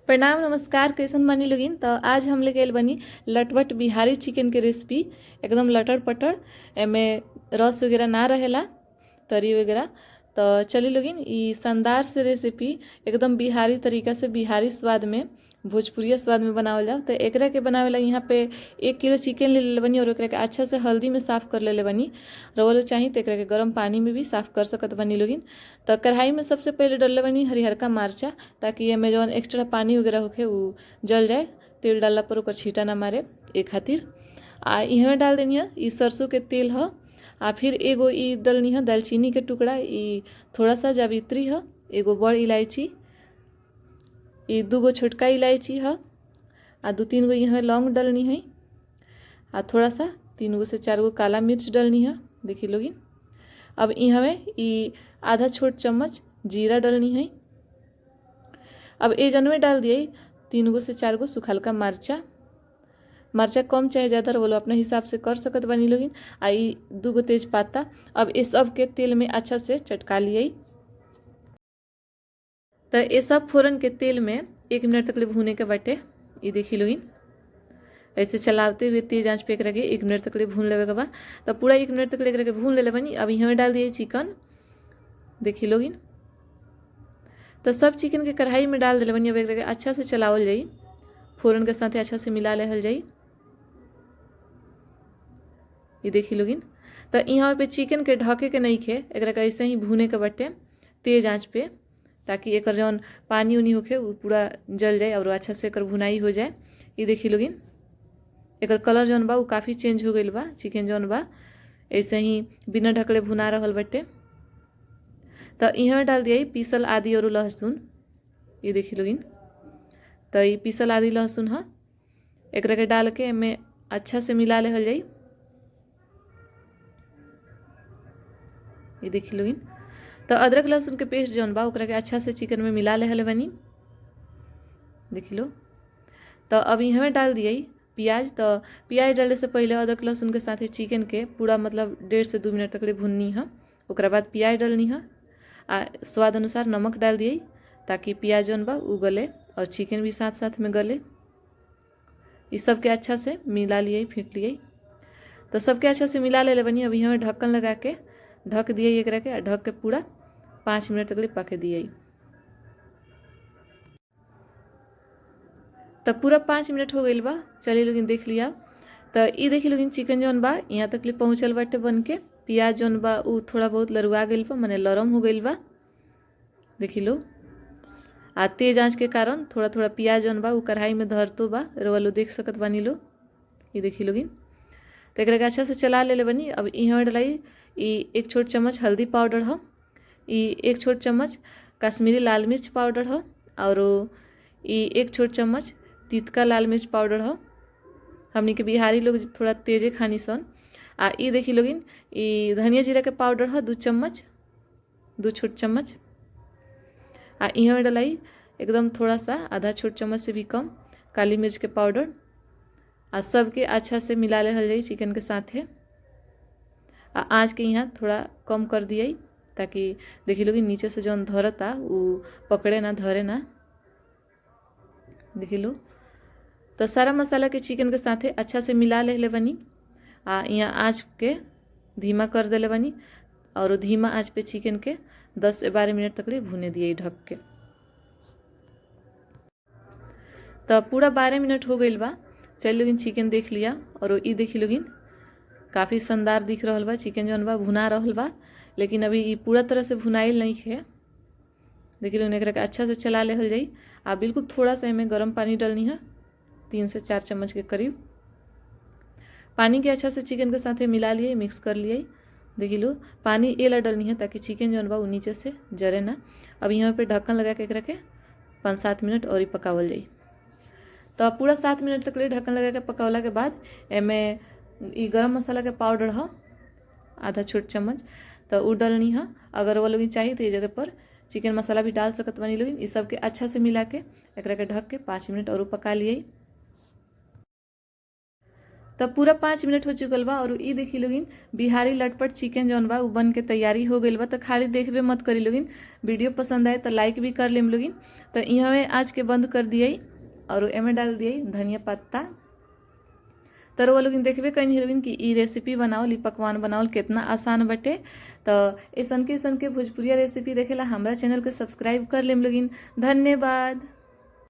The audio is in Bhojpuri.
प्रणाम नमस्कार, कैसन बनी लोगिन। तो आज हम लेके आइल बनी लटपट बिहारी चिकन के रेसिपी, एकदम लटर पटर, एमे रस वगैरह ना रहेला, तरी वगैरह। तो चली लोगिन ई शानदार से रेसिपी एकदम बिहारी तरीका से बिहारी स्वाद में भोजपुरिया स्वाद में बनावल जाओ। तो एकरा के बनावेला यहाँ पे 1 किलो चिकन ले लेले बनी और एकरा के अच्छा से हल्दी में साफ़ कर लेले बनी। रउआ लोग चाही तो एकरा के गर्म पानी में भी साफ़ कर सकत बनी लोगिन। तो कढ़ाई में सबसे पहले डलले बनी हरिहरका मरचा, ताकि एमे जौन एक्स्ट्रा पानी वगैरह होखे उ जल जाए, तेल डालला पर ओकर छींटा ना मारे ए खातिर। आ इहवे डाल देनी है ई सरसों के तेल ह। आ फिर एगो ई डलनी है दालचीनी के टुकड़ा, ई थोड़ा सा जावित्री ह, एगो बड़ इलायची, ई 2 गो छोटका इलायची ह, आ 2-3 गो यहाँ लौंग डलनी है, आ थोड़ा सा 3 गो से 4 गो काला मिर्च डलनी है, देखी लोगिन। अब इहवे ई आधा छोट चम्मच जीरा डलनी है। अब ए जनवे डाल दिए 3 गो से 4 गो सुखलका मरचा। मरचा कम चाहे ज़्यादा वो लोग अपने हिसाब से कर सकत बनी लोगिन। आ ई 2 गो तेज पाता। अब ये सब के तेल में अच्छा से चटका लिए। तो ये सब फोरन के तेल में 1 मिनट तक ले भूने के बाटे। ये देखी लोगिन, ऐसे चलाते हुए तेज आंच पे एकरा के 1 मिनट तक ले भून लेवे के बा। तो पूरा 1 मिनट तक ले एकरा के भून लेले बनी। अब यहाँ डाल दिए चिकन, देखी लोगिन। तो सब चिकन के कढ़ाई में डाल दिले बनी। अब एकरा के अच्छा से चलावल जाई, फोरन के साथे अच्छा से मिला लेहल जाई। ये देखी लोगिन। तो यहाँ पे चिकन के ढके के नहीं खे, एकरा के ऐसे ही भूने के बटे तेज आंच पे, ताकि एकर जौन पानी उनी होखे उ पूरा जल जाए और अच्छा से एकर भुनाई हो जाए। ये देखी लोगिन, एकर कलर जौन बा उ काफ़ी चेंज हो गइल बा। चिकन जौन बा ऐसे ही बिना ढकले भुना रहल बटे। तो यहाँ डाल दिया पीसल आदि और लहसुन, ये देखी लोगिन। तो ये पीसल आदि लहसुन है, एकरा के डाल के एमे अच्छा से मिला लेहल जाई। ये देखी लोगिन। तो अदरक लहसुन के पेस्ट जौन बा ओकरा के अच्छा से चिकन में मिला लेहल बनी, देखी लो। तो अब यहाँ डाल दिए प्याज। तो प्याज डाले से पहले अदरक लहसुन के साथे चिकन के पूरा मतलब 1.5 से 2 मिनट तक ले भुननी है। ओकरा बाद प्याज डालनी है आ स्वाद अनुसार नमक डाल दिए, ताकि प्याज जौन बा उ गले और चिकन भी साथ साथ में गले। इस सब के अच्छा से मिला लिए, फेंट लिए। तो सबके अच्छा से मिला ले बनी। अभी हमें ढक्कन लगा के ढक दिए एकरा के, ढक के पूरा 5 मिनट तक ले पके दिए। तो पूरा 5 मिनट हो गइल बा। चलिए लोगिन देख लिया। तो ये देखी लोगिन चिकन जौन बा यहाँ तक ले पहुँचल बाटे बन के। प्याज जौन बा उ थोड़ा बहुत लरुआ गइल बा, माने लरम हो गइल बा, देखी लो। आ तेज आंच के कारण थोड़ा थोड़ा प्याज जौन बा उ कढ़ाई में धरतो बा, रउआ लोग देख सकत बानी लो। ये देखी लोगिन। तो एकरा के अच्छा से चला लेले बनी। अब इहाँ डलाई ई 1 छोट चम्मच हल्दी पाउडर ह, ई 1 छोट चम्मच कश्मीरी लाल मिर्च पाउडर ह, और ई 1 छोट चम्मच तीतका लाल मिर्च पाउडर ह। हमनी के बिहारी लोग थोड़ा तेजे खानी सन। आ ई देखी लोगिन ई धनिया जीरा के पाउडर ह 2 चम्मच, 2 छोट चम्मच। आ इहाँ डलाई एकदम थोड़ा सा आधा छोट चम्मच से भी कम काली मिर्च के पाउडर। आ सबके अच्छा से मिला लेहल जाई चिकन के साथे। आ आँच के यहाँ थोड़ा कम कर दिए, ताकि देखी लोगिन नीचे से जौन धरता उ पकड़े ना, धरे ना, देखी लो। तो सारा मसाला के चिकन के साथे अच्छा से मिला लेले बनी। आ यहाँ आँच के धीमा कर देले बनी और धीमा आँच पे चिकन के 10 से 12 मिनट तक ले भुने दिए ढक के। तो पूरा 12 मिनट हो गइल बा। चल लोगिन चिकन देख लिया और ई देखी लोगिन काफ़ी शानदार दिख रहल बा। चिकन जौन बा भुना रहल बा, लेकिन अभी ई पूरा तरह से भुनाइल नहीं है। देखी लोगिन एकरा के अच्छा से चला लेहल जाई। आ बिल्कुल थोड़ा सा एमे गर्म पानी डालनी है, 3 से 4 चम्मच के करीब। पानी के अच्छा से चिकन के साथे मिला लिए, मिक्स कर लिए। देखी लो पानी एला डालनी है ताकि चिकन जौन बा उ नीचे से जरे ना। अब यहाँ पे ढक्कन लगा के एकरा के 5-7 मिनट और ही पकावल जाई। तो पूरा 7 मिनट तक ले ढक्कन लगा के पकावला के बाद एमे ई गरम मसाला के पाउडर ह आधा छोट चम्मच, तो उ डालनी है। अगर वो लोग चाहिए तो ये जगह पर चिकन मसाला भी डाल सकत बानी लोगिन। ई सबके अच्छा से मिला के एकरा के ढक के 5 मिनट और पका लिए। तो पूरा 5 मिनट हो चुकल बा और ई देखी लोगिन, बिहारी लटपट चिकन जौन बा, उ बन के तैयारी हो गइल बा। तो खाली देखबे मत करी लोगिन, वीडियो पसंद आए तो लाइक भी कर लेम लोगिन। तो इहवे आज के बंद कर दिए और एमे डाल दिए धनिया पत्ता। तो रउआ लोगिन देखबे कहीं लोगिन कि ई रेसिपी बनावल, ई पकवान बनावल कितना आसान बटे। तो ऐसन के भोजपुरिया रेसिपी देखेला हमरा चैनल के सब्सक्राइब कर लेम लोगिन। धन्यवाद।